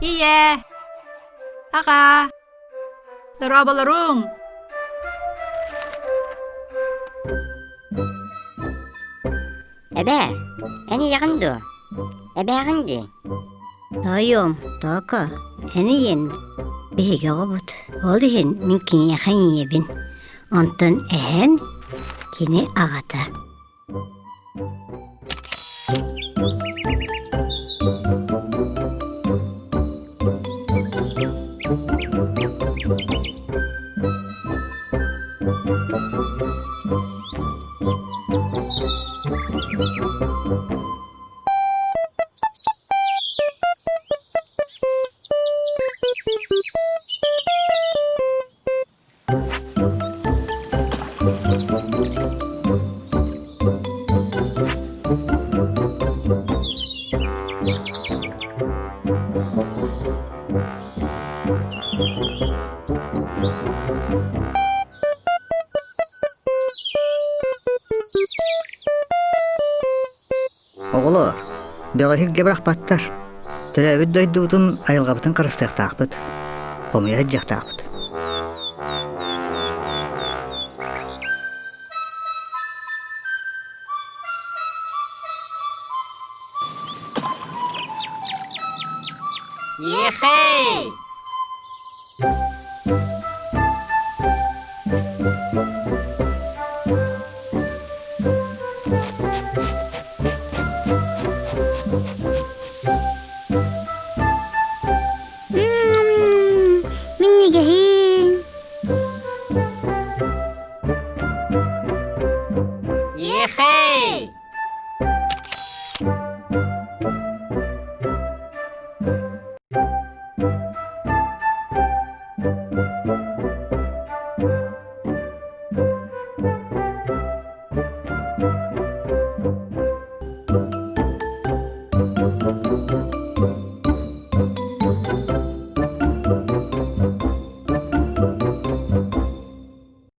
Ийээ! Аҕаа! Дорооболоруҥ! Эбээ, эн ийэҕин дуо? Эбээҕин дии? Тоойуом, Токо, эн ийэн биһиги оҕобут. Ол иһин мин киниэхэ ийэбин. Онтон эһэн кини аҕата. Оҕолоор, бөҕөһүргэ бырахпаттар. Төрөөбүт дойдубутун, айылҕабытын харыстыахтаахпыт, хомуйа сылдьыахтаахпыт. Ехей!